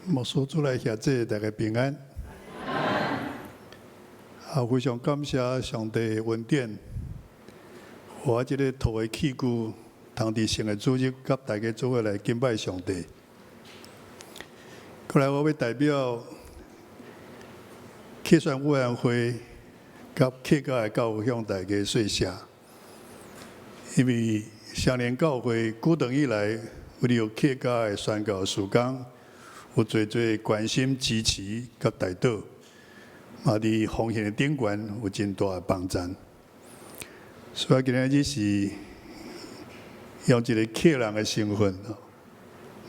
牧師主內兄姊，大家平安。啊，非常感謝上帝的恩典，我這个土的器具，通佇聖的主日，佮大家做伙來敬拜上帝。過來，我欲代表客選委員會佮客家的教會向大家說謝，因為雙連教會古長以來，為著客家的宣教事工，有濟濟關心、支持佮代禱，嘛佇奉獻的頂懸有真大的幫贊。所以今仔日是用一个客人的身份，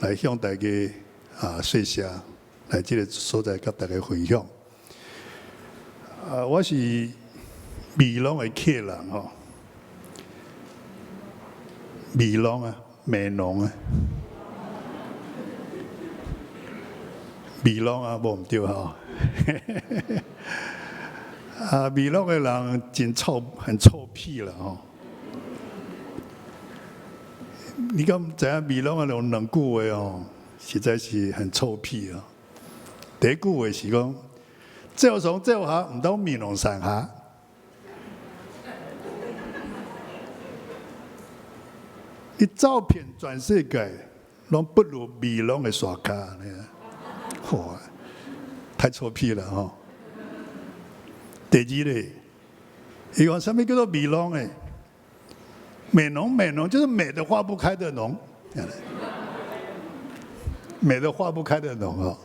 來向大家說謝，來這个所在佮大家分享。啊，我是美濃的客人吼，美濃啊，美濃啊，美濃啊，無毋對吼。啊，美濃的人真臭，很臭屁啦吼。你敢知影美濃的人兩句話哦，實在是很臭屁啊。第一句話是講，照上照下，毋當美濃山下。你走遍全世界，攏不如美濃的山跤呢。哇，太臭屁了吼！第二咧，伊講啥物叫做美濃的？美濃美濃就是美得化不開的濃，美得化不開的濃哦。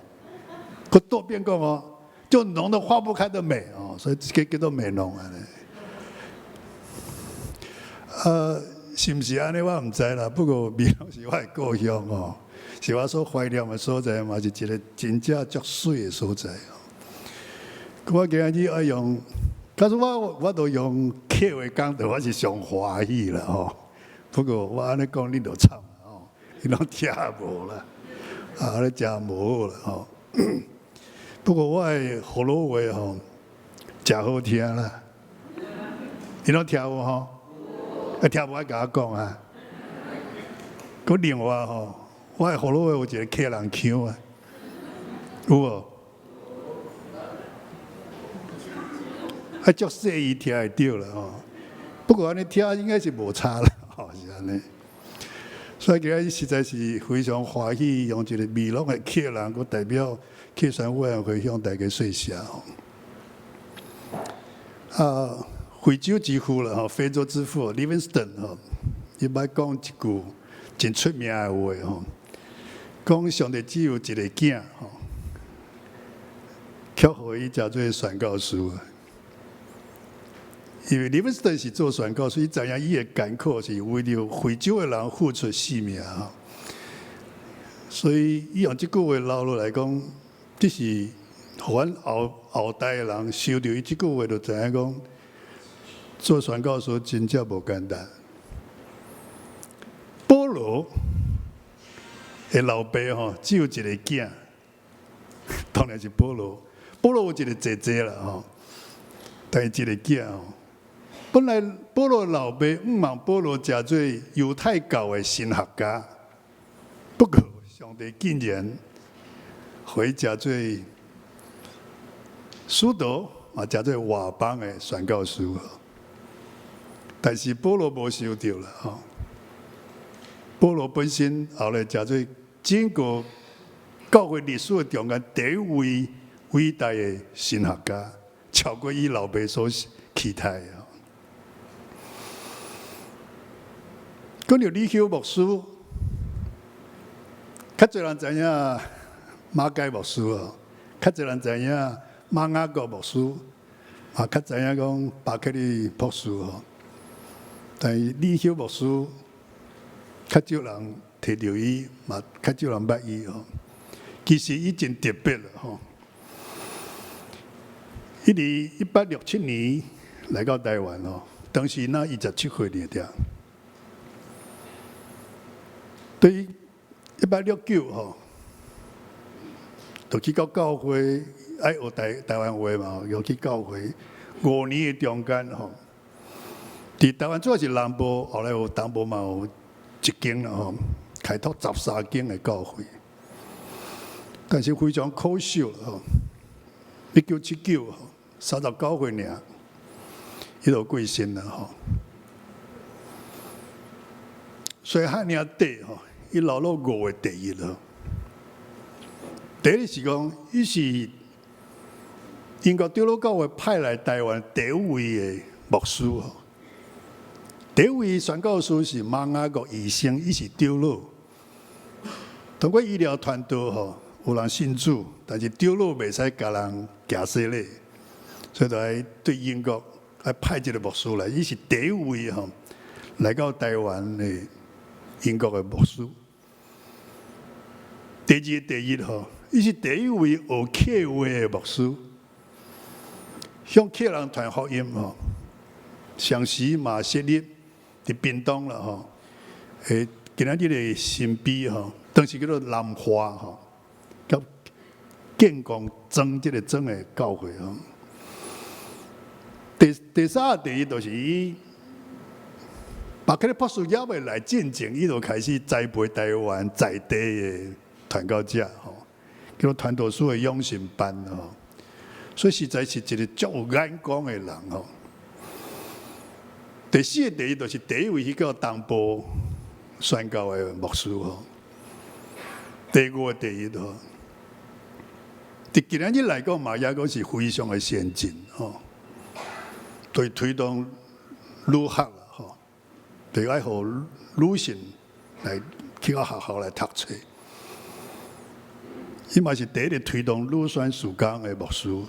閣多變講哦，就濃得化不開的美哦，所以這個叫做美濃啊。是毋是按呢？我毋知啦。不過美濃是我的故鄉哦，是我所懷念的所在，嘛是一个真正足媠的所在。我今日愛用，假使我都用客話講，著我是上歡喜啦吼。不過我按呢講，你就慘吼，你攏聽無啦，啊，你誠無好啦吼。不過我的葫蘆話吼，誠好聽啦，你攏聽有吼？啊，聽無愛共我講啊。閣另外吼，我的葫蘆話有一个客人腔啊，有無？啊，足細意聽會著啦吼。不過按呢聽應該是無差啦，吼，是按呢。所以今日實在是非常歡喜，用一个美濃的客人，閣代表客選委員會向大家說謝吼。啊，非洲之父啦吼，非洲之父 Livingstone 吼，伊捌講一句真出名的話吼，講上帝只有一个囝吼，卻予伊成做宣教師。因為 Livingstone 是做宣教師，伊知影伊的艱苦是為著非洲的人付出性命吼，所以伊用這句話留落來講，這是予阮後後代的人收著伊這句話，就知影講做宣教師真正無簡單。保羅的老爸吼只有一个囝，當然是保羅。保羅有一个姐姐啦吼，但是一个囝吼。本來保羅老爸向望保羅成做猶太教的神學家，不過上帝竟然予伊成做使徒，嘛成做外邦的宣教師。但是保羅無收著啦吼。保羅本身後來成做整個教會歷史的中間第一位偉大的神學家，超過伊老爸所期待的。講到李休牧師，較濟人知影馬偕牧師哦，較濟人知影馬雅各牧師，嘛較知影講巴克利博士哦。但是李休牧師較少人提著伊，嘛較少人捌伊哦。其實伊真特別啦吼。伊佇1867年來到台灣哦，當時若27歲爾爾。對於1869吼，就去到教會愛學台灣話嘛，又去教會5年的中間吼，佇台灣主要是南部，後來有東部嘛有一間啦吼，開拓13間的教會。但是非常可惜吼，1979吼，39歲爾，伊就過身了吼。所以遐爾短吼，伊留落五个第一咯。第一是講，伊是英國長老教會派來台灣第一位的牧師吼。第一位宣教師是馬雅各醫生，伊是長老。通過醫療團隊吼，有人信主，但是長老袂使共人行洗禮，所以就愛對英國愛派一個牧師來，伊是第一位吼來到台灣的英國的牧師。第二個第一吼，伊是第一位學客話的牧師，向客人傳福音吼，同時嘛設立佇屏東啦吼，今仔日的新埤吼，當時叫做南華吼，佮建光莊這個莊的教會吼。第三個第一就是伊巴克利博士猶未來進前，伊就開始栽培台灣在地的傳教者吼，叫做傳道師的養成班吼。所以實在是一個足有眼光的人吼。第四個第一就是第一位去到東部宣教的牧師吼。第五個第一吼，佇今仔日來講嘛，抑閣是非常的先進吼，對推動女學啦吼，對愛予女性來去到學校來讀冊。伊嘛是第一個推動女宣事工的牧師。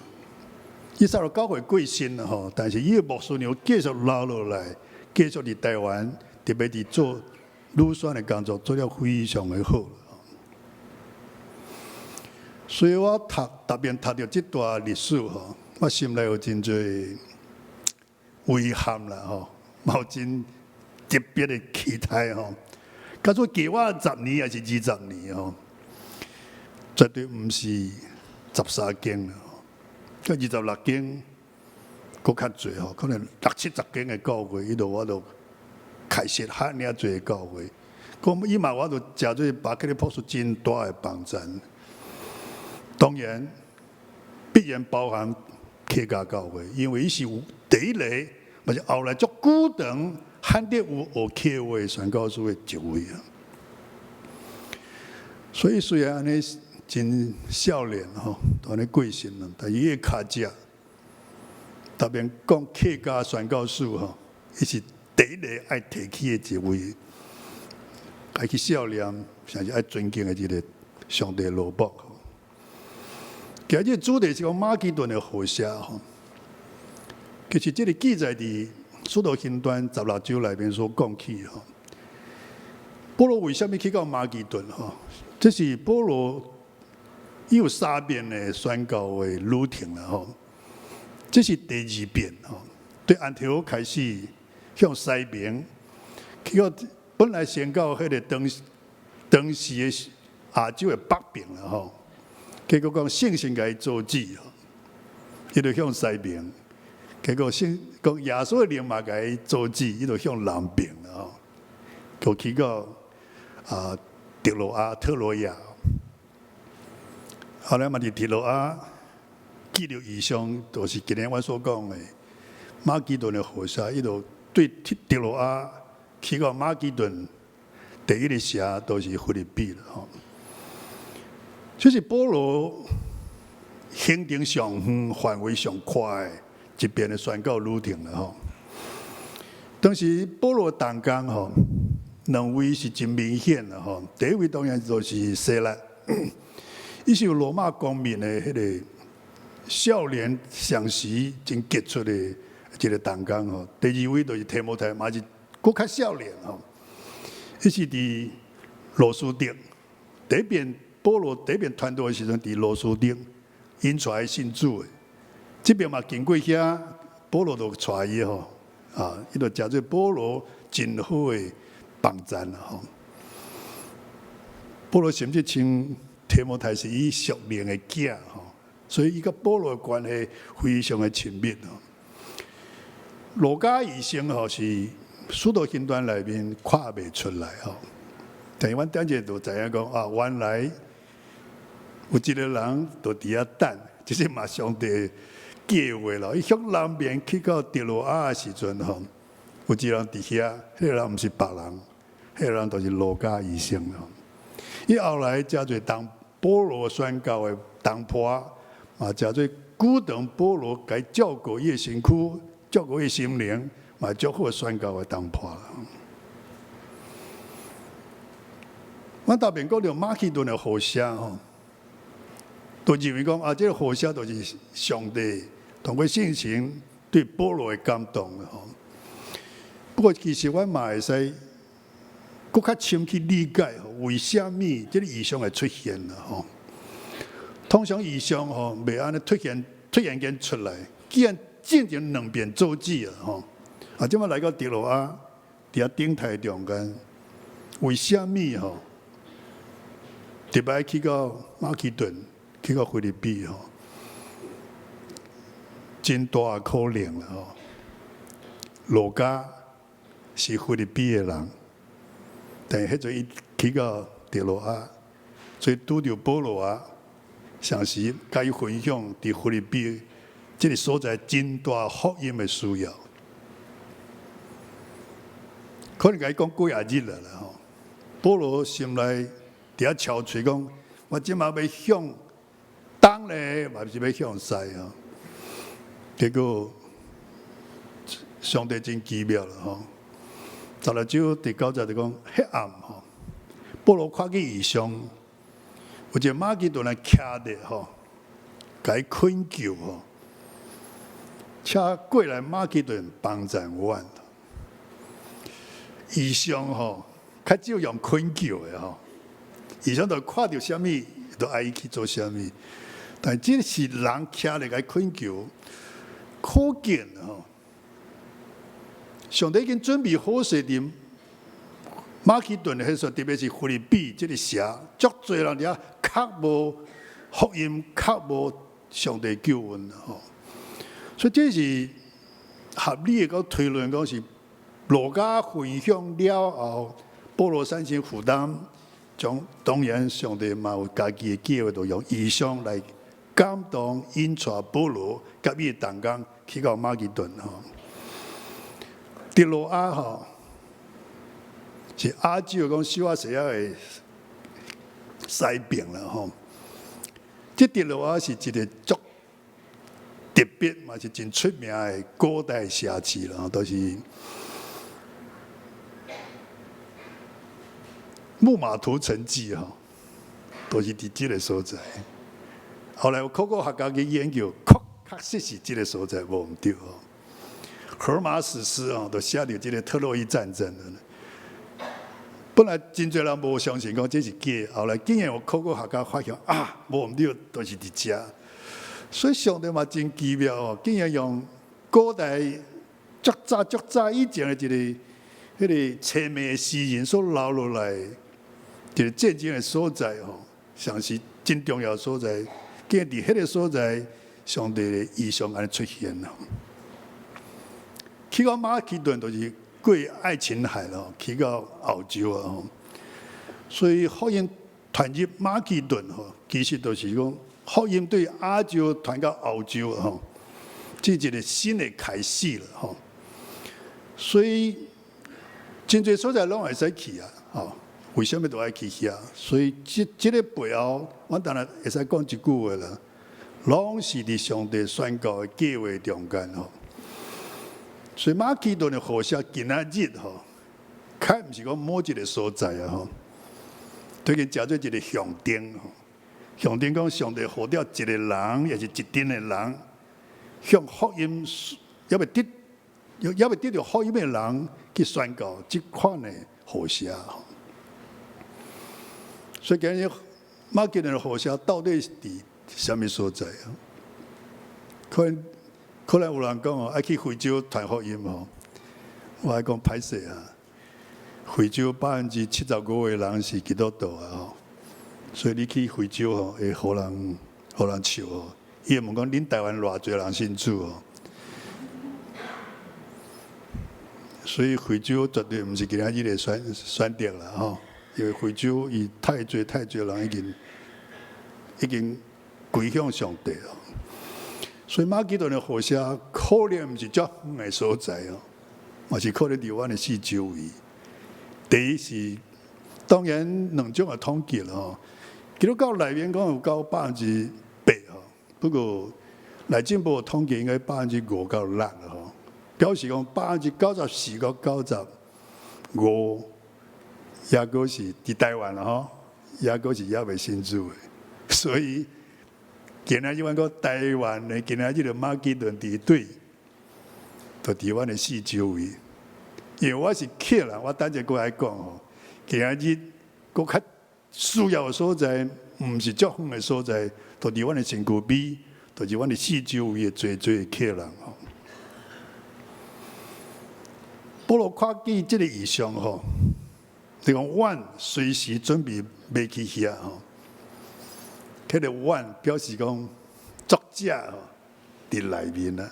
伊39歲過身了吼，但是伊的牧師娘繼續留落來，繼續佇台灣，特別佇做女宣的工作，做了非常的好。所以我讀特別讀著這段歷史吼，我心內有真濟遺憾啦吼，嘛有真特別的期待吼。假使給我十年抑是20年吼，絕對毋是13間啦，這26間閣較濟吼，可能六七十間的教會，伊就我就開設遐爾濟的教會。講伊嘛，我就誠做巴克利博士真大的幫贊。當然，必然包含客家教會，因為伊是有第一個，嘛是後來足久長罕得有學客話宣教師的一位啊。所以雖然按呢真少年吼，按呢過身了，但伊的跤跡，特別講客家宣教師吼，伊是第一個愛提起的一位，愛去少年，甚至愛尊敬的一個上帝奴僕。今日主題是講馬其頓的賀謝吼，其實這個記載佇使徒行傳16章內面所講起吼。保羅為啥物去到馬其頓吼？這是保羅伊有三遍的宣教的旅程啦吼。這是第二遍吼，對安提阿開始向西邊去到，本來先到彼個當時的亞洲的北邊啦吼。結果講聖神共伊阻止吼，伊就向西邊。結果聖講耶穌的靈嘛共伊阻止，伊就向南邊啦吼，就去到啊特羅亞、特羅亞。後來嘛佇特羅亞記錄異象，就是今日我所講的馬其頓的賀謝，伊就對特羅亞去到馬其頓第一個城，都是腓立比啦吼。這是保羅行程上遠、範圍上寬的一遍的宣教旅程了吼。當時保羅同工吼，兩位是真明顯的吼。第一位當然就是西拉，伊是有羅馬公民的彼個少年相時真傑出的一個同工吼。第二位就是提摩太，嘛是閣較少年吼。伊是佇路司得，第一遍保羅第一遍傳道的時陣，佇路司得𪜶帶伊信主的。這邊嘛經過遐，保羅就帶伊吼，啊，伊就誠做保羅真好的幫贊啦吼。保羅甚至稱提摩太是伊屬靈的囝吼，所以伊佮保羅的關係非常的親密吼。路加醫生吼是使徒行傳內面看袂出來吼，但是阮頂一下就知影講啊，原來有一个人就佇遐等，這是嘛上帝計劃咯。伊向南面去到特羅亞的時陣吼，有一個人佇遐，彼個人毋是別人，彼個人就是路加醫生吼。伊後來成做當保羅宣教的同伴，嘛成做鼓動保羅共伊照顧伊的身軀、照顧伊心靈，嘛足好宣教的同伴。阮頭前講著馬其頓的予聲吼，都認為講啊，這個予聲就是上帝通過聖神對保羅的感動吼。不過其實阮嘛會使閣較深去理解吼，為啥物這个異象會出現啦吼？通常異象吼，袂按呢突然突然間出來，既然進前兩遍做主啊吼，啊，這擺來到特羅亞，佇遐等待中間，為啥物吼？特別去到馬其頓，去到腓立比吼，真大的可能啦吼。路加是腓立比的人，但彼陣伊去到特羅亞，所以拄著保羅啊，同時共伊分享佇腓立比這个所在真大福音的需要，可能共伊講幾仔日啦吼。保羅心內佇遐敲槌講：我這馬欲向東咧，嘛是欲向西啊？結果上帝真奇妙啦吼！十六章第九節就講，彼暗吼，保羅看見異象，有一個馬其頓的徛佇吼，共伊懇求吼，請過來馬其頓幫贊阮。異象吼，較少用懇求的吼，異象就看著啥物，就愛伊去做啥物。但這是人徛咧共伊懇求，可見吼，上帝已經準備好勢佇馬其頓的彼所，特別是腓立比這个城，足濟人佇遐較無福音，較無上帝救恩吼。所以這是合理的個推論，講是路加分享了後，保羅產生負擔，將當然上帝嘛有家己的計劃，就用異象來感動引帶保羅佮伊的同工去到馬其頓吼。特羅亞吼是亞洲講小亞細亞的西邊啦吼。這特羅亞是一个足特別嘛是真出名的古代城市啦，都是木馬屠城記吼，都是佇這个所在。後來有考古學家去研究，確確實是這个所在無毋對。荷馬史詩哦，都寫著這个特洛伊戰爭。本來真濟人無相信講這是假，後來竟然有考古學家發現啊，無毋對，都是佇遮。所以上帝嘛真奇妙哦，竟然用古代足早足早以前的一个彼个淒美的詩人所留落來一个戰爭的所在吼，上是真重要的所在，竟然佇彼个所在，上帝的異象按呢出現咯。去到馬其頓就是過愛琴海咯，去到歐洲啊吼。所以福音傳入馬其頓吼，其實就是講福音對亞洲傳到歐洲吼，這一個新的開始了吼。所以真濟所在攏會使去啊，吼。為啥物都愛去遐？所以這這个背後，阮當然會使講一句話啦，攏是佇上帝宣教的計劃中間吼。所以馬其頓的予聲今仔日吼，較毋是講某一个所在啊吼，最近成做一个象徵吼，象徵講上帝呼召一个人，抑是一陣的人，向福音猶未得，猶未得著福音的人去宣告這款的予聲吼。所以今日馬其頓的予聲到底是佇啥物所在啊？可能可能有人講哦，愛去非洲傳福音吼，我愛講歹勢啊！非洲75%的人是基督徒啊吼，所以你去非洲吼，會予人予人笑哦。伊會問講，恁台灣偌濟人信主哦？所以非洲絕對毋是今仔日的選選擇啦吼，因為非洲伊太濟太濟人已經已經歸向上帝哦。所以馬其頓的予舍可能毋是遮遠的所在哦，嘛是可能佇阮的四周圍。第一是當然兩種的統計啦吼，基督教內面講有到8%吼，不過內政部統計應該5%到6%啦吼，表示講94到95，抑閣是佇台灣啦吼，抑閣是猶未信主的，所以今仔日阮講台灣的今仔日的馬其頓佇佗，就佇阮的四周圍。因為我是客人，我等陣閣來講吼。今仔日閣較需要的所在，毋是足遠的所在，就佇阮的身軀邊，就是阮的四周圍的濟濟的客人吼。保羅看見這個異象吼，就講阮隨時準備欲去遐吼。彼個阮表示講作者吼佇內面啊。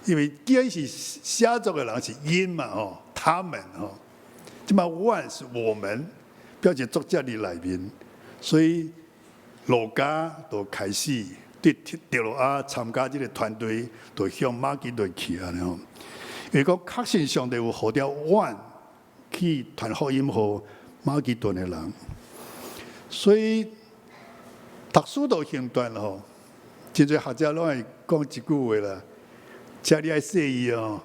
因為既然是寫作的人是𪜶嘛吼，他們吼，這擺阮是我們，表示作者佇內面，所以路加就開始對特洛阿參加這個團隊，就向馬其頓去啊吼。因為講確信上帝有呼召阮去傳福音予馬其頓的人，所以讀使徒行傳吼，真濟學者攏會講一句話啦。請你愛細意哦，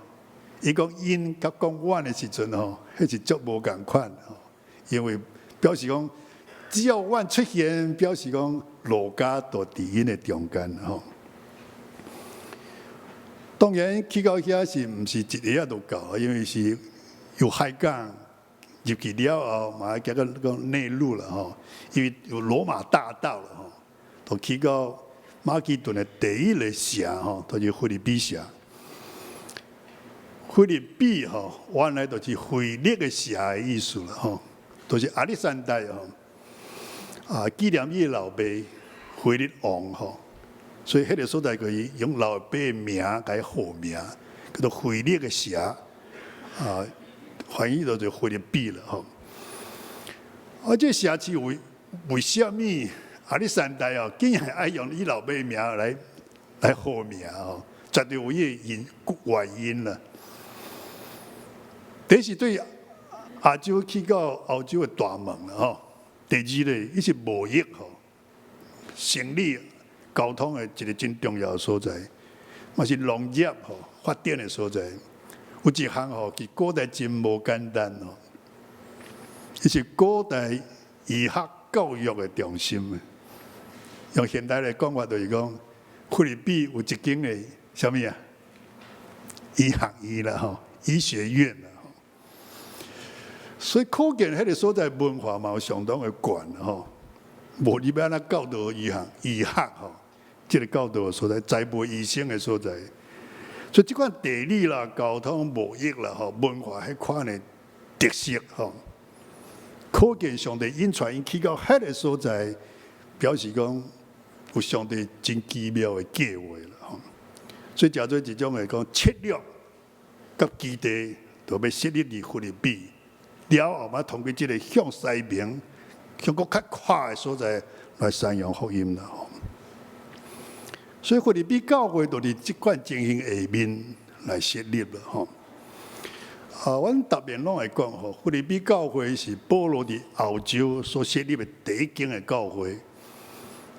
伊講𪜶佮講阮的時陣吼，彼是足無仝款吼，因為表示講只要阮出現，表示講路加就佇𪜶的中間吼。當然去到遐是毋是一下仔就到？因為是有海港入去了後，嘛愛行到個內陸了吼，因為有羅馬大道了吼，就去到馬其頓的第一個城吼，就是腓立比城。腓立比吼，原來就是腓力的城的意思啦吼，就是亞歷山大吼，啊紀念伊的老爸腓力王吼，所以彼個所在就用老爸的名共伊號名，叫做腓力的城，啊，翻譯就做腓立比啦吼。啊，這城市為啥物亞歷山大哦，竟然愛用伊老爸的名來號名吼？絕對有伊的原因啦。第一是對亞洲去到歐洲的大門啦吼。第二咧，伊是貿易吼，生理交通的一個真重要的所在，嘛是農業吼發展的所在。有一項吼，佇古代真無簡單吼，伊是古代醫學教育的中心。用現代來講法，就是講腓立比有一間的啥物啊？醫學院啦吼，醫學院啦。所以可見彼個所在文化嘛有相當的懸吼，無你欲按怎教導醫學醫學吼，這個教導的所在，栽培醫生的所在。所以這款地理啦、交通、貿易啦、吼文化彼款的特色吼，可見上帝引帶𪜶去到彼個所在，表示講有上帝真奇妙的計劃啦吼。所以誠做一種的講策略佮基地，就欲設立佇腓立比。了後嘛，通過這個向西邊、向閣較闊的所在來宣揚福音啦。所以腓立比教會就佇這款情形下面來設立了吼。啊，阮逐遍攏會講吼，腓立比教會是保羅佇歐洲所設立的第一間的教會，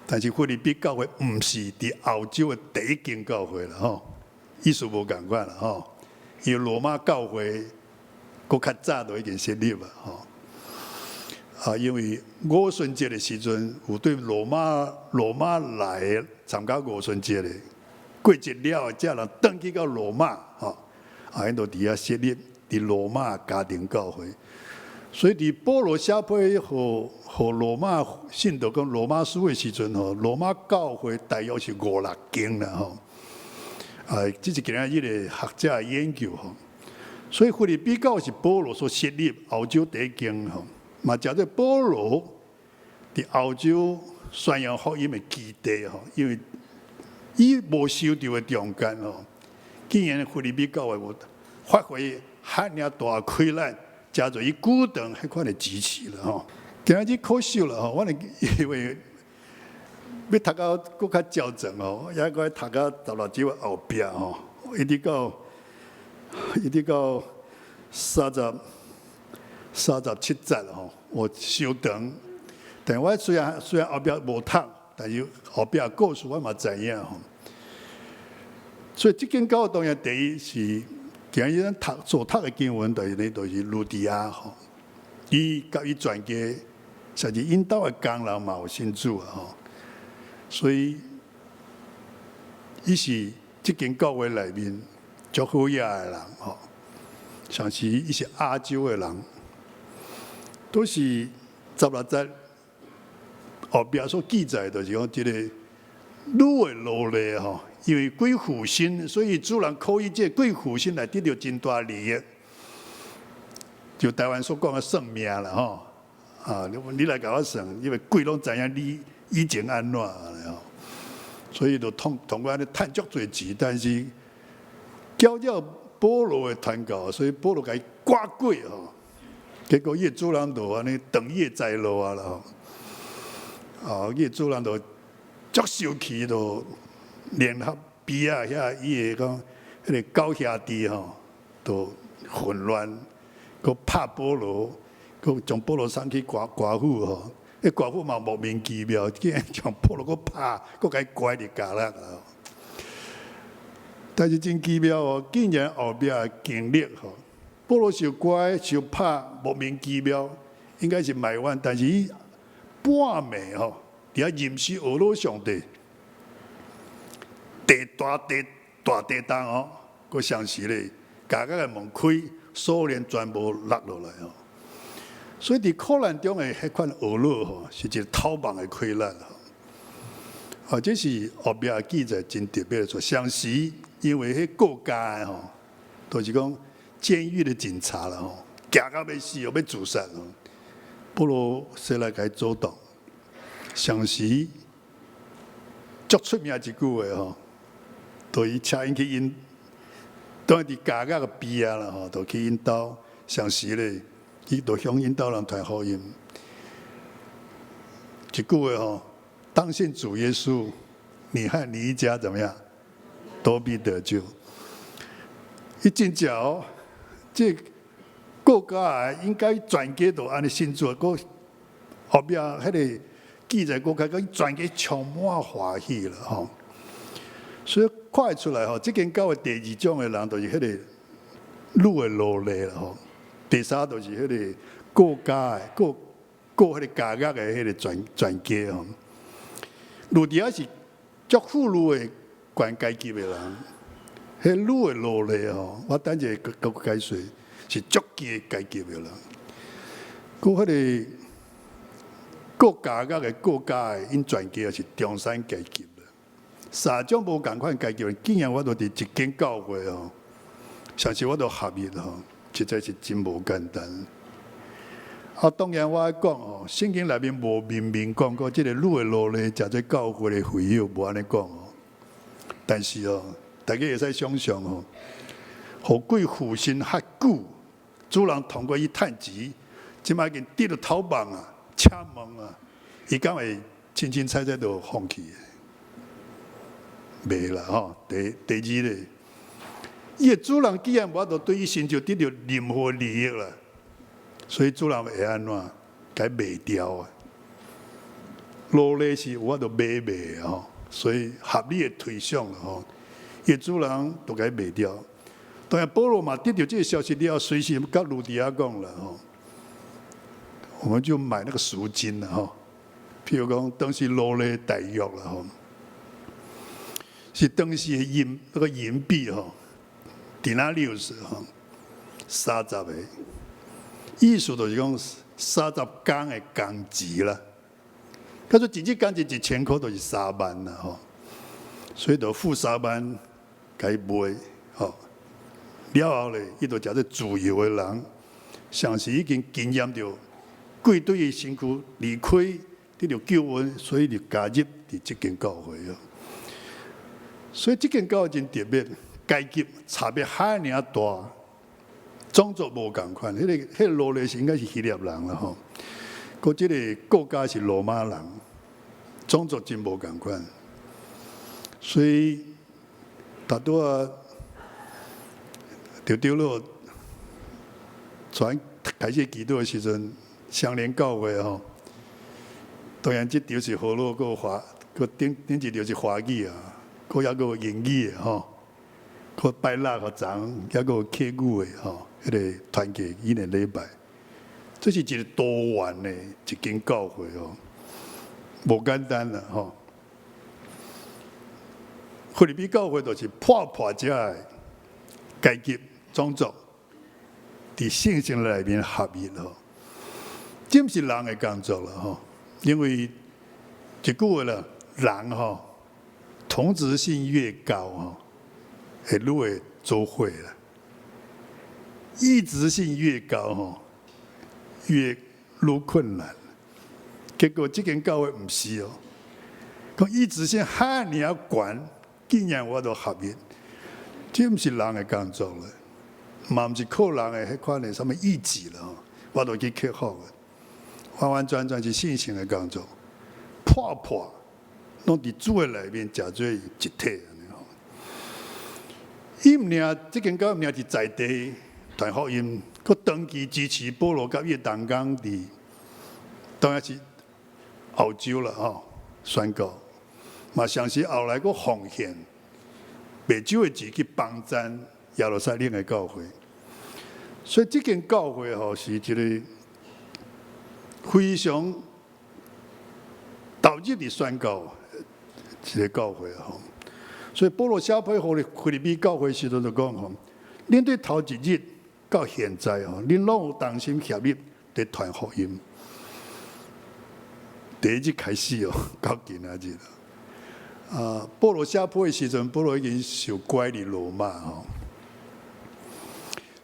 但是腓立比教會毋是佇歐洲的第一間教會啦吼，意思無仝款啦吼，因為羅馬教會閣較早就已經設立了吼。啊，因為五旬節的時陣，有對羅馬來參加五旬節的，過節了後，這人轉去到羅馬，吼，啊，𪜶就佇遐設立佇羅馬家庭教會。所以佇保羅寫批予羅馬信徒講羅馬書的時陣吼，羅馬教會大約是五六間啦吼。啊，這是今仔日的學者的研究吼。所以腓立比教會是保羅所設立歐洲第一間吼。嘛，誠做保羅佇歐洲宣揚福音的基地吼，因為伊無受著的中間吼，竟然腓立比教會有發揮遐爾大氣力，誠做伊鼓動彼款的支持啦吼。今仔日可惜啦吼，我哋因為欲讀到閣較焦整哦，猶閣讀到十六節後壁吼，一直到37節吼，有傷長。但我雖然後壁無讀，但是後壁故事我嘛知影吼。所以這間教會當然第一是今日咱讀所讀的經文，就是呢，就是呂底亞吼，伊佮伊全家，甚至𪜶兜的工人嘛有信主啊吼。所以，伊是這間教會內面足好額的人吼，像是伊是亞洲的人，都是十六節後壁所記載，就是講這個女的奴隸吼，因為貴婦身，所以主人可以藉貴婦身來得著真大利益，就台灣所講的算命啦吼，啊，你來共我算，因為鬼攏知影你以前按怎吼，所以就通過按呢趁足濟錢，但是攪擾保羅的傳教，所以保羅共伊掛過吼，結果伊的主人就按呢斷伊的財路啊啦吼，啊，伊的主人就足生氣，就聯合邊仔遐伊的講彼個狗兄弟吼，就混亂，閣拍保羅，閣將保羅送去官府吼。彼官府嘛莫名其妙，竟然將保羅閣拍，閣共伊關佇監獄。但是真奇妙哦，竟然後壁經歷吼，保羅受關受拍，莫名其妙，應該是埋怨，但是伊半暝吼，佇遐吟詩呵咾上帝，地大地大地動哦，閣相時咧，監獄的門開，鎖鏈全部落落來哦。所以佇苦難中的彼款呵咾吼，是一個討望的氣力吼。啊，這是後壁記載真特別的說，相時因為彼告監的吼，就是講監獄的警察啦吼，驚到欲死哦，欲自殺哦。保羅西拉共伊阻擋，相時足出名一句話吼，就伊請𪜶去𪜶，當佇監獄的邊仔啦吼，就去𪜶兜，相時咧，伊就向𪜶兜人傳福音。一句話吼，當信主耶穌，你和你一家怎麼樣，都必得救。伊真正哦，這國家應該全家都按呢信主，閣後壁彼個記載閣較講全家充滿歡喜啦吼。所以看會出來吼，這間教會第二種的人就是彼個女的奴隸啦吼。第三就是彼個告家的告告彼個監獄的彼個全家吼。呂底亞是足富裕的懸階級的人，彼女的奴隸吼，我等下閣解說，是足低階級的人。閣彼個告監獄的告家的，𪜶全家也是中產階級的。三種無仝款階級，竟然我都佇一間教會吼，相信我都合一吼，實在是真無簡單。啊，當然我愛講吼，聖經內面無明明講過，這個女的奴隸誠濟教會的會友無按呢講哦。但是哦，大家會使想象吼，予貴婦身較久，主人通過伊趁錢，這擺已經得著討望啊，請問啊，伊敢會凊凊彩彩就放棄？袂啦吼。第二咧，伊的主人既然無法度對伊身上得著任何利益啦，所以主人會按怎？共伊賣掉啊！奴隸是有法度買賣的吼，所以合理的推想啦吼，伊主人就共伊賣掉。當然，保羅嘛得著這個消息了後，隨時佮呂底亞講啦吼，我們就買那個贖金啦吼。譬如講，當時奴隸大約啦吼，是當時的那個銀幣吼，denarius 吼，30個，意思就是講30工的工錢啦。他說一日工錢1000箍就是3萬啦吼，所以就付3萬共伊賣吼。了後咧，伊就誠做自由的人，像是已經經驗著鬼對伊身軀離開，得著救恩，所以就加入佇這間教會哦。所以這間教會真特別，階級差別遐爾大，種族無仝款。彼個奴隸是應該是希臘人啦吼，閣這個國家是羅馬人，種族真無仝款，所以拄拄仔長老傳開始祈禱的時陣，雙連教會吼，當然這場是河洛閣華，閣頂頂一場是華語啊，閣猶閣有英語的吼，閣拜六予昨，猶閣有客語的吼，彼个團契伊個禮拜，這是一個多元的一間教會吼，無簡單啦吼。腓立比教會就是破破這的階級種族，佇聖經內面合一吼，這毋是人的工作啦吼，因為一句話啦，人吼同質性越高吼，會愈會做伙啦；異質性越高吼，越愈困難。結果這間教會毋是哦，講異質性遐爾仔懸，竟然有法度合一，這毋是人的工作啦，嘛毋是靠人的彼款的啥物意志啦，我都去克服的，完完全全是聖神的工作，破破攏佇主的內面成做一體按呢吼。伊毋爾這間教會毋爾是在地傳福音，閣長期支持保羅佮伊的同工佇，當然是歐洲啦吼，宣告。嘛，相信後來閣奉獻袂少的錢去幫贊耶路撒冷的教會，所以這間教會吼是一個非常投入佇宣教一個教會吼。所以保羅寫批予腓立比教會時陣就講吼，恁對頭一日到現在吼，恁攏有同心協力佇傳福音。第一日開始哦，到今仔日。啊，保羅寫批的時陣，保羅已經受關佇羅馬吼，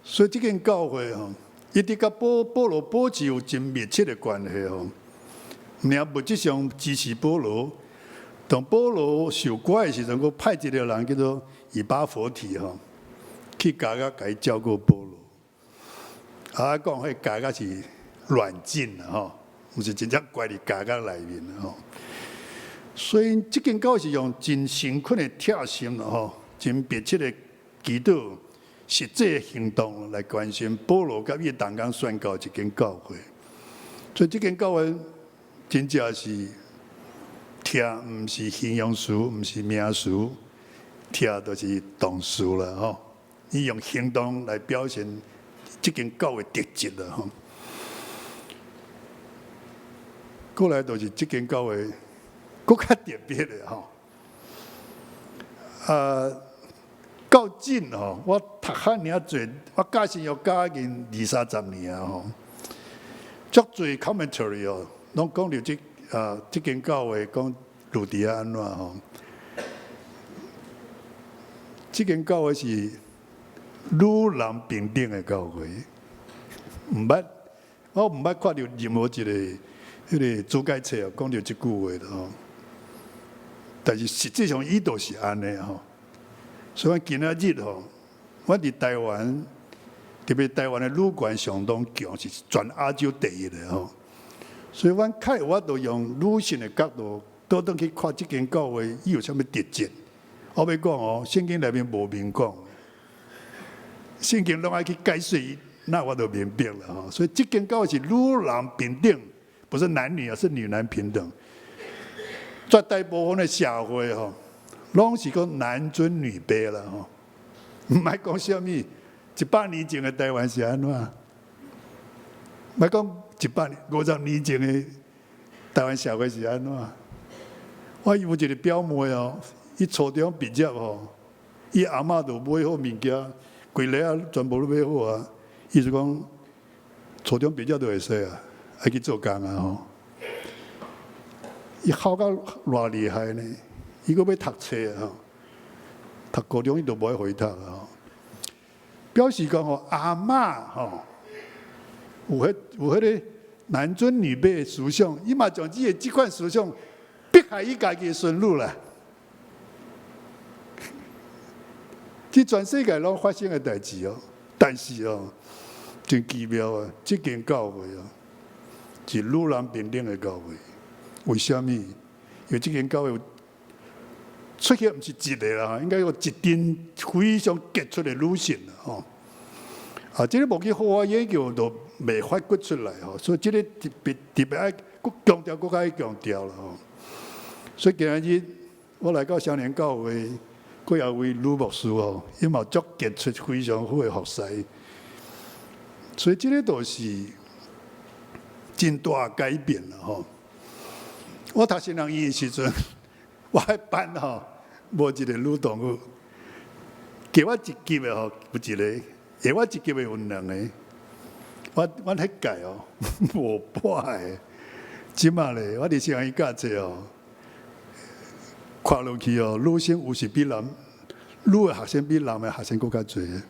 所以這間教會吼，一直佮保羅保持有真密切的關係吼。毋爾物質上支持保羅，當保羅受關的時陣，閣派一個人叫做以巴弗提吼，去監獄共伊照顧保羅。啊，講彼監獄是軟禁啦吼，毋是真正關佇監獄內面吼。所以這間教會是用真誠懇的貼心吼，真密切的祈禱、實際行動來關心保羅佮伊同工宣教一間教會。所以這間教會真正是疼，毋是形容詞，毋是名詞，疼就是動詞啦吼。伊用行動來表現這間教會特質啦吼。過來就是這間教會。閣較特別的吼，啊，到今吼，我讀遐爾濟，我教新約教已經二三十年啊吼，足濟 commentary 哦，攏講著這間教會講呂底亞按怎吼，這間教會是女男平等的教會，毋捌，我毋捌看著任何一个彼个注解冊哦，講著這句話的吼。但是實際上伊就是按呢吼，所以今仔日吼，阮佇台灣，特別台灣的女權相當強，是全亞洲第一的吼。所以阮較有法度用女性的角度，倒轉去看這間教會，伊有啥物特質？我欲講哦，聖經內面無明講，聖經攏愛去解釋，那我就明白了吼。所以這間教會是女男平等，不是男女啊，是女男平等。絕大部分的社會吼，攏是講男尊女卑啦吼。毋莫講啥物，100年前的台灣是按怎？莫講100年、50年前的台灣社會是按怎？我有一個表妹哦，伊初中畢業吼，伊阿嬤就買好物件，規个仔全部攏買好啊。伊就講初中畢業就會使啊，愛去做工啊吼。伊哭甲偌厲害呢？伊閣欲讀冊啊，讀高中伊就無愛予伊讀啊吼。表示講吼，阿嬤吼有彼个男尊女卑的思想，伊嘛將這個這款思想迫害伊家己的孫女啦。這全世界攏發生的代誌哦，但是哦，真奇妙啊！這間教會哦，是女男平等的教會。為啥物？因為這間教會有出現毋是一個啦，應該有一陣非常傑出的女性啦吼。啊，這個無去好好研究，就袂發掘出來吼。所以這個特別特別愛閣強調，閣較愛強調啦吼。所以今仔日我來到雙連教會，閣有位女牧師吼，伊嘛足傑出，非常好的服侍。所以這個都是真大改變啦吼。我讀神學院的時陣，我彼班吼無一個女同學，低我一級的吼有一個，下我一級的有兩個。我阮彼屆哦無半個，這馬咧我佇神學院教冊哦，看落去哦，女生有時比男女的學生比男的學生閣較濟。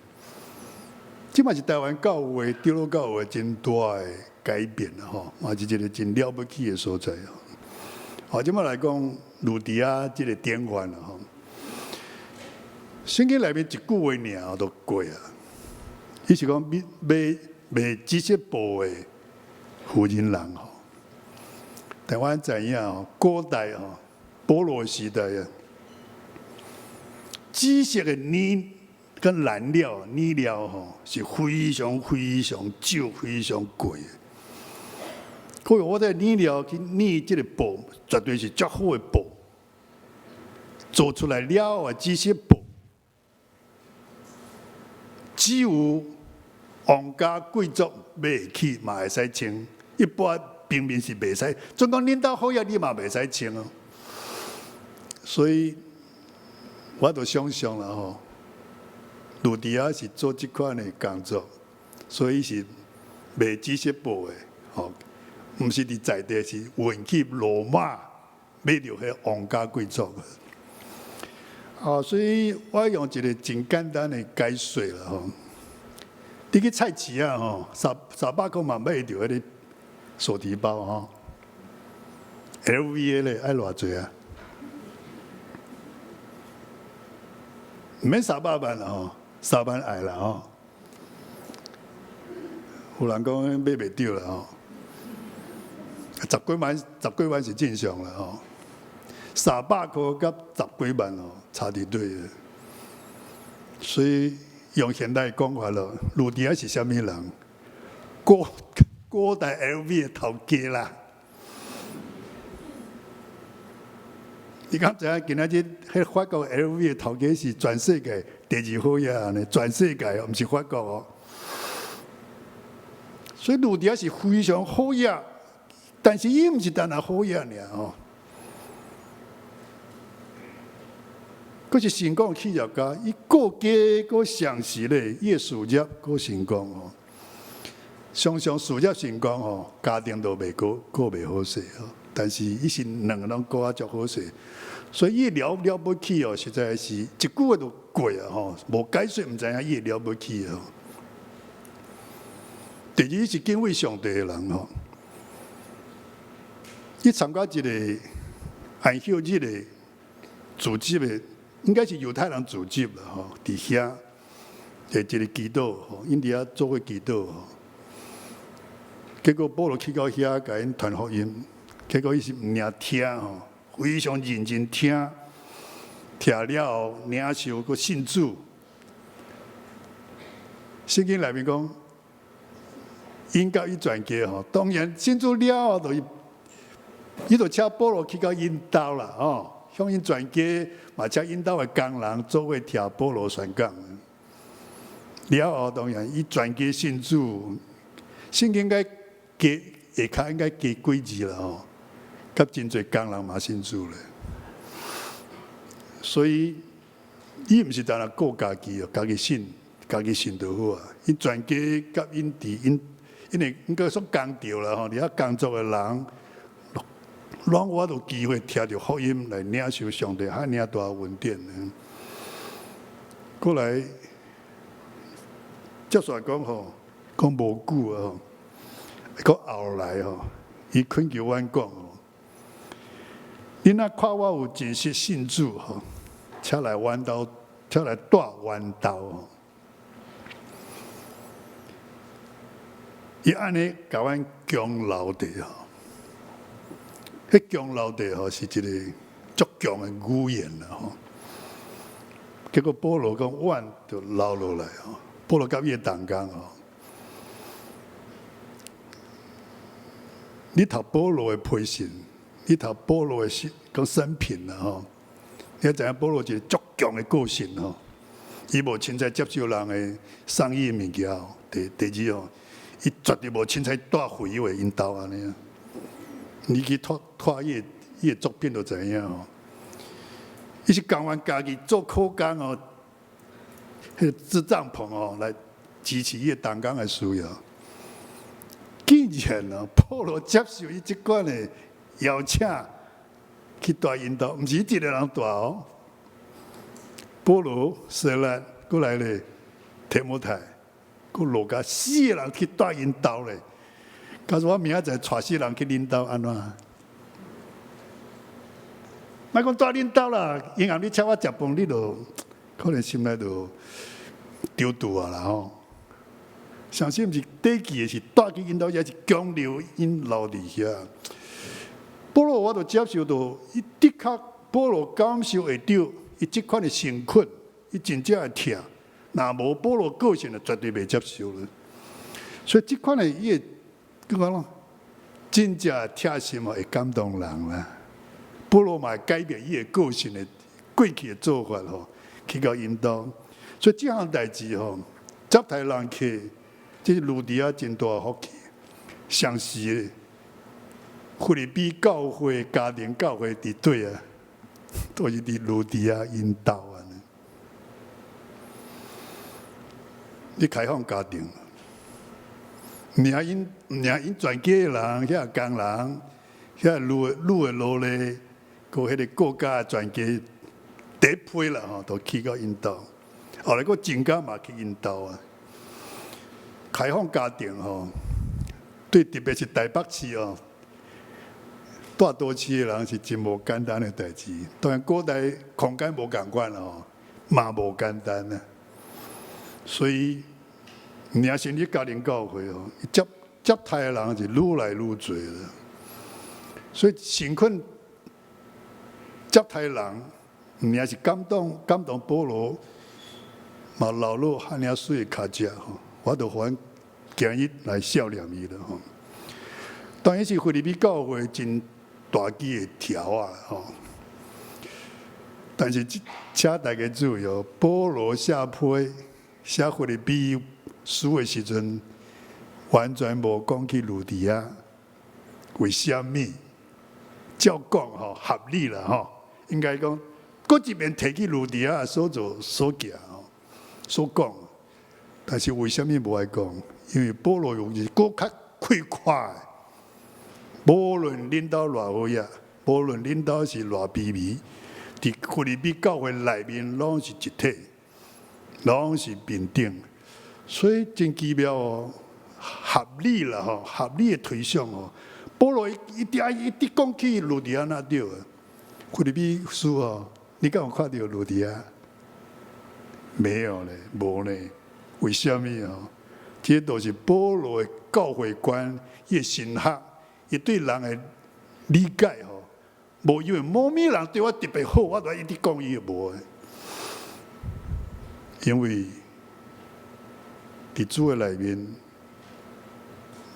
這嘛是台灣教會、長老教會真大的改變啦吼，嘛是一個真了不起的所在哦。好，這馬來講，呂底亞這個典範啦吼。聖經內面一句話爾就過啊，伊是講賣賣賣紫色布的婦人人吼。台灣知影吼，古代吼，保羅時代啊，紫色的呢跟染料、染料吼，是非常非常少、非常貴的。可以我這染料去染這個布，絕對是足好的布。做出來了後的紫色布，只有皇家貴族買會起，嘛會使穿。一般平民是袂使。總講恁兜好額，你嘛袂使穿哦。所以，我就想象啦吼，呂底亞是做這款的工作，所以是賣紫色布的吼，毋是佇在地，是運去羅馬買著彼皇家貴族。啊，所以我用一個真簡單的解說啦吼。你去菜市仔吼，三三百箍嘛買會著彼個手提包吼，LV 的咧愛偌濟啊？毋免三百萬啦吼，3萬愛啦吼。有人講買袂著啦吼，十幾萬，十幾萬是正常啦吼。三百箍佮十幾萬哦，差佇佗的。所以用現代講法咯，呂底亞是啥物人？古古代 LV 的頭家啦。你敢知影今仔日彼法國 LV 的頭家是全世界第二好額呢？全世界毋是法國哦。所以呂底亞是非常好額，但是伊毋是單單好額爾吼。閣是成功企業家，伊顧家閣同時咧，伊的事業閣成功吼。常常事業成功吼，家庭都袂過過袂好勢吼。但是伊是兩个攏過啊足好勢，所以伊了了不起哦，實在是一句話就過啊吼，無解說毋知影伊會了不起哦。第二是敬畏上帝的人吼，伊參加一個安息日的組織的，應該是猶太人組織啦吼，佇遐的一個祈禱吼，𪜶佇遐做伙祈禱吼。結果保羅去到遐，共𪜶傳福音，結果伊是毋爾聽吼，非常認真聽，聽了後領受閣信主。聖經內面講，𪜶佮伊全家吼，當然信主了後，就伊，伊就請保羅去到𪜶兜啦吼，向𪜶全家嘛請𪜶兜的工人做伙聽保羅宣講。了後當然伊全家信主，聖經應該加下跤應該加幾字啦吼，佮真濟工人嘛信主咧。所以伊毋是單單顧家己哦，家己信，家己信就好啊。𪜶全家佮𪜶佇𪜶，因為應該說工著啦吼，佇遐工作的人，攏有有機會聽著福音來領受上帝遐爾大恩典。過來，接續來講吼，講無久啊吼，講後來吼，伊懇求阮講吼，恁若看我有真實信主吼，請來阮兜，請來蹛阮兜吼。伊按呢共阮強留著吼，彼彼強留地吼是一个足強的語言啦吼。結果保羅講，阮就留落來吼。保羅佮伊的同工吼，你讀保羅的批信，你讀保羅的生講生平啦吼，你知影保羅一個足強的個性吼，伊無凊彩接受人的送伊的物件吼。第二吼，伊絕對無凊彩蹛回伊的𪜶兜按呢。你去睇睇伊的作品就知影吼。伊是甘願家己做苦工哦，彼個織帳篷哦，來支持伊的同工的需要。竟然哦，保羅接受伊這款的邀請去蹛𪜶兜，毋是伊一個人蹛哦。保羅、西拉閣來咧，提摩太，閣路加四個人去蹛𪜶兜咧。假如我明仔載帶四個人去恁兜，按怎？莫講蹛恁兜啦，銀行你請我食飯，你就可能心內就丟肚啊啦吼。相信毋是短期的，是蹛去𪜶兜，也是強留𪜶留佇遐。保羅我就接受到，伊的確保羅感受會著，伊這款的誠懇，伊真正會疼。若無保羅個性，就絕對袂接受了。所以這款的伊會閣講咯，真正疼心哦，會感動人啦。保羅嘛會改變伊的個性的過去的做法吼，去到𪜶兜。所以這項代誌吼，接待人客，這是呂底亞真大的福氣。相似的，腓立比教會家庭教會佇佗啊，都是佇呂底亞𪜶兜按呢。你開放家庭，毋爾𪜶毋爾𪜶全家的人，遐工人，遐女的奴隸，閣彼個國家全家第一批啦吼，都去到𪜶兜。後來閣增加嘛去𪜶兜啊。開放家庭吼，對特別是台北市哦，蹛都市的人是真無簡單的代誌。當然古代空間無仝款吼，嘛無簡單啊。所以，爾成立家庭教會哦，接待的人是愈來愈濟啦。所以誠懇接待人，毋爾是感動保羅，嘛流落遐爾媠的跤跡吼，我就予阮今日來笑念伊啦吼。當然是腓立比教會真大支的條仔吼，但是請大家注意哦，保羅寫批寫腓立比書的時陣，完全無講起呂底亞，為啥物？照講吼合理啦吼，應該講，閣一面提起呂底亞所做所行吼，所講，但是為啥物無愛講？因為保羅用是閣較開闊的，無論恁兜偌好額，無論恁兜是偌卑微，佇腓立比教會內面攏是一體，攏是平等，所以真奇妙哦，合理啦吼，合理的推想哦。保羅一直愛一直講起呂底亞那對啊，腓立比書哦，你敢有看著呂底亞？沒有咧，無咧，為啥物哦？這都是保羅的教會觀，伊的神學，伊對人的理解吼，無因為某物人對我特別好，我就一直講伊無的。因為佇主的內面，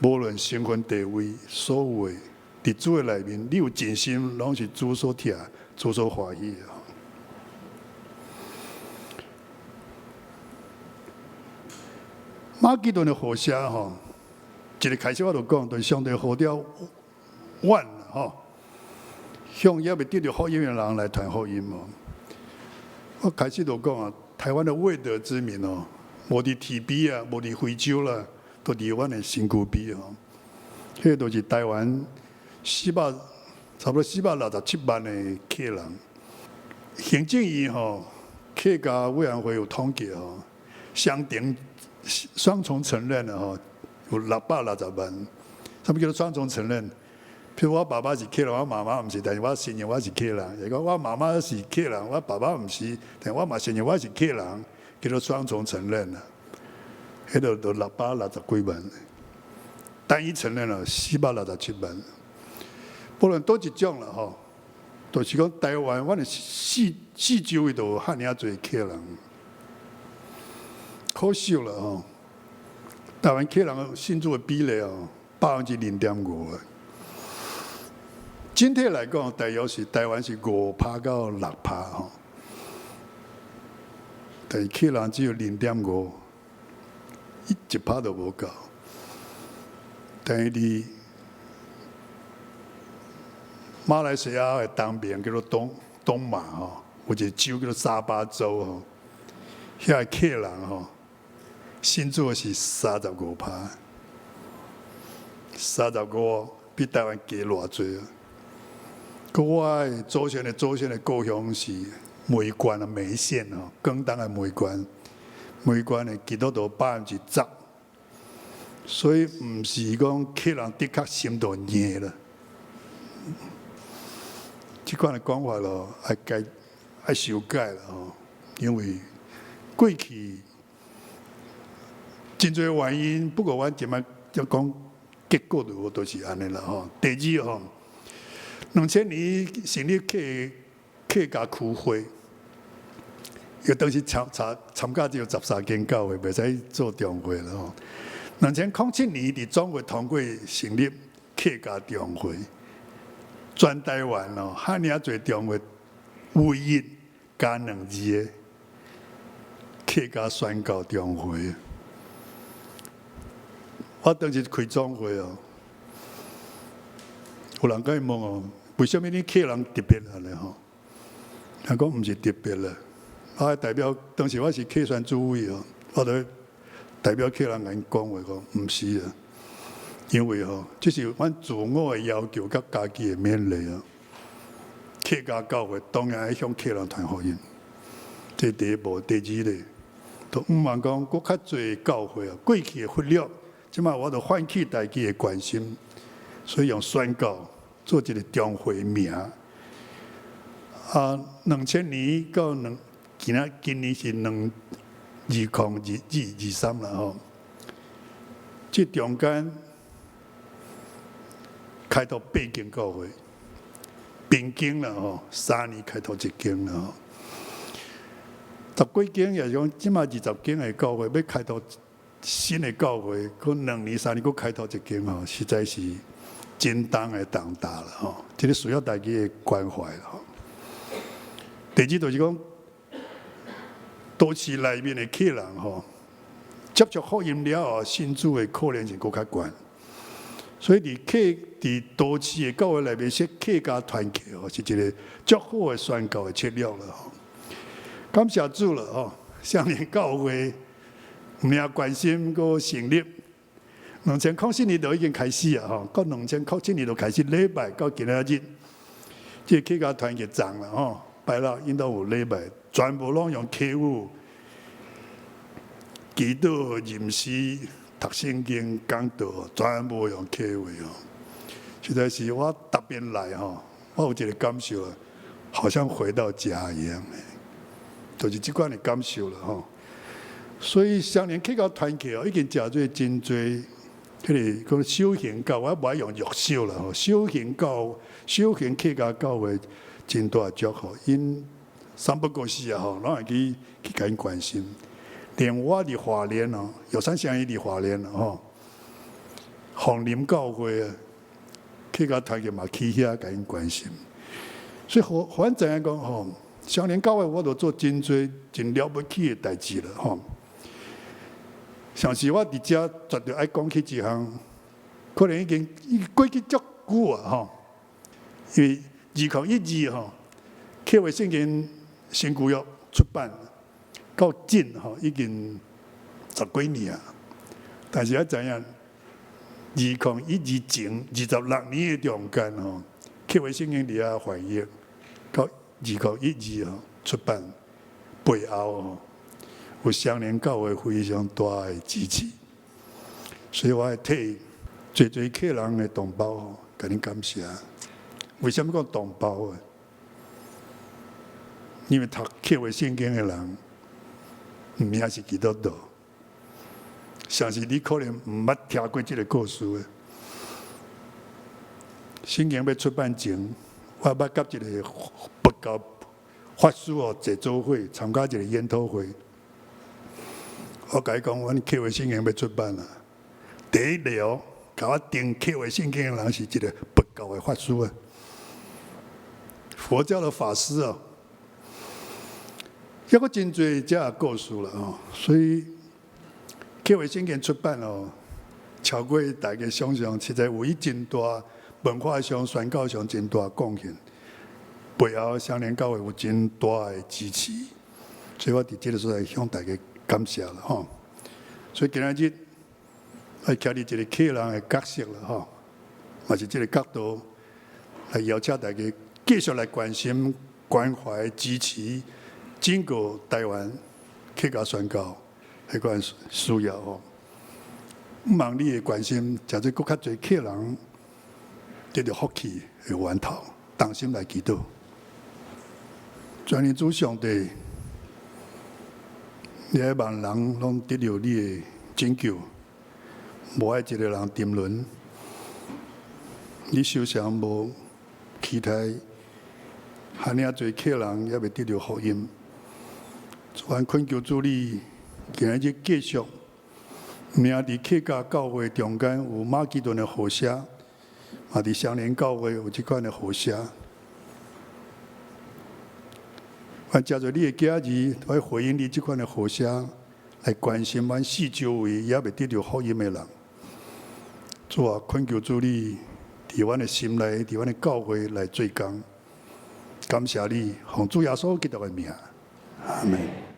無論身份地位，所有的佇主的內面，你有真心，攏是主所疼、主所歡喜的。馬其頓的何西吼，一個開始我就講，就是上帝呼召阮吼，向猶未得著福音的人來傳福音哦。我開始就講啊，台灣的未得之民哦，無佇 TB 啊，無佇非洲啦，都佇阮的身軀邊吼。彼個就是台灣差不多467萬的客人。行政院吼，客家委員會有統計吼，雙重承認的吼，有660萬。啥物叫做雙重承認？譬如我爸爸是客人，我媽媽毋是，但是我承認我是客人。如果我媽媽是客人，我爸爸毋是，但我嘛承認我是客人，叫做雙重承認啦。彼個就660幾萬，單一承認了467萬。無論佗一種啦吼，就是講台灣，阮的四四周圍都有遐爾仔濟客人，可惜啦吼。台灣客人信主的比例哦，0.5%啊。整體來講，大約是台灣是5趴到6趴吼，但是客人只有零點五，1趴都無夠。但是佇馬來西亞的東邊叫做東馬吼，有一個州叫做沙巴州吼，遐個客人吼，信主的是35趴，三十五比台灣低偌濟啊！閣我的祖先的故鄉是梅縣啊，梅縣吼，廣東的梅縣，梅縣的基督徒10%，所以毋是講客人的確心就硬啦。這款的講法咯，愛改愛修改啦吼，因為過去真濟原因，不過阮這擺就講結果就都是按呢啦吼。第二吼，2000年成立客家區會，因為當時參加只有13間教會，袂使做中會啦吼。2007年佇總會通過成立客家中會，全台灣哦，遐爾仔濟中會，唯一加兩字的客家宣教中會。我當時開總會哦，有人共伊問哦，為啥物你客人特別按呢吼？伊講毋是特別啦，我代表當時我是客宣主委哦，我就代表客人共𪜶講話講，毋是啊，因為吼，這是阮自我的要求佮家己的勉勵啊。客家教會當然愛向客人傳福音，這第一步，第二咧，就毋茫講閣較濟教會啊，過去的忽略，這擺我就喚起大家的關心，所以用宣教做一個中會名。啊，2000年到兩，今仔今年是2022、23啦吼。這中間開拓八間教會，平均啦吼，3年開拓一間啦吼。十幾間也是講，這擺20間的教會，欲開拓新的教會，閣2年3年閣開拓一間吼，實在是真重的重擔啦吼。這個需要大家的關懷啦吼。第二就是講，都市內面的客人吼，接觸福音了後，信主的可能性閣較懸。所以佇客佇都市的教會內面設客家團契吼，是一個足好的宣教的策略啦吼。感謝主了吼，雙連教會毋爾關心閣成立，2007年就已經開始啊吼，到2007年就開始禮拜到今仔日，這個客家團契長啦吼，拜六𪜶都有禮拜，全部攏用客語祈禱、吟詩、讀聖經、講道，全部用客話哦。實在是我逐遍來吼，我有一個感受，好像回到家一樣，就是這款的感受啦吼。所以雙連客家團契哦，已經誠濟真濟，彼個講小型教會，我無愛用弱小啦吼，小型客家教會真大祝福，𪜶三不五時啊吼，攏會去共𪜶關心。連我佇花蓮哦，玉山鄉伊佇花蓮吼，鳳林教會啊，客家團契嘛去遐共𪜶關心。所以，予阮知影講吼，雙連教會我都做真濟真了不起的代誌啦吼。像是我佇遮絕對愛講起一項，可能已經過去足久啊吼。因為2012吼，客話聖經新舊約出版到今吼已經十幾年啊。但是愛知影，2012前26年的中間吼，客話聖經佇遐翻譯，到2012吼出版背後吼，有雙連教會非常大的支持，所以我會替濟濟客人的同胞吼，共恁感謝。為啥物講同胞啊？因為讀客話聖經的人，毋爾是基督徒，像是你可能毋捌聽過這個故事的。聖經欲出版前，我捌佮一个佛教法師哦坐做伙參加一个研討會。我共伊講，阮客話聖經欲出版啊。第一個共我訂客話聖經的人是一个佛教的法師啊，佛教的法師哦。抑閣真濟遮故事啦吼，所以客話聖經出版哦，超過大家想象，實在有伊真大文化上、宣教上真大貢獻，背後雙連教會有真大的支持，所以我佇這个所在向大家感謝啦吼。所以今仔日愛徛佇一個客人的角色啦吼，嘛是這个角度來邀請大家繼續來關心、關懷、支持整個台灣客家宣教彼款需要吼。望你的關心，誠濟閣較濟客人得著福氣的源頭，同心來祈禱。全能主上帝，你愛萬人攏得著你的拯救，無愛一個人沉淪。你受啥無期待，遐爾濟客人猶未得著福音。阮懇求主你，今仔日繼續，命佇客家教會中間有馬其頓的何西阿，嘛佇雙連教會有這款的何西阿。阮藉著你的囝兒來回應你這款的何西阿，來關心阮四周圍猶未得著福音的人。主啊，懇求主你佇阮的心內，佇阮的教會來做工。感謝你，奉主耶穌基督的名，阿門。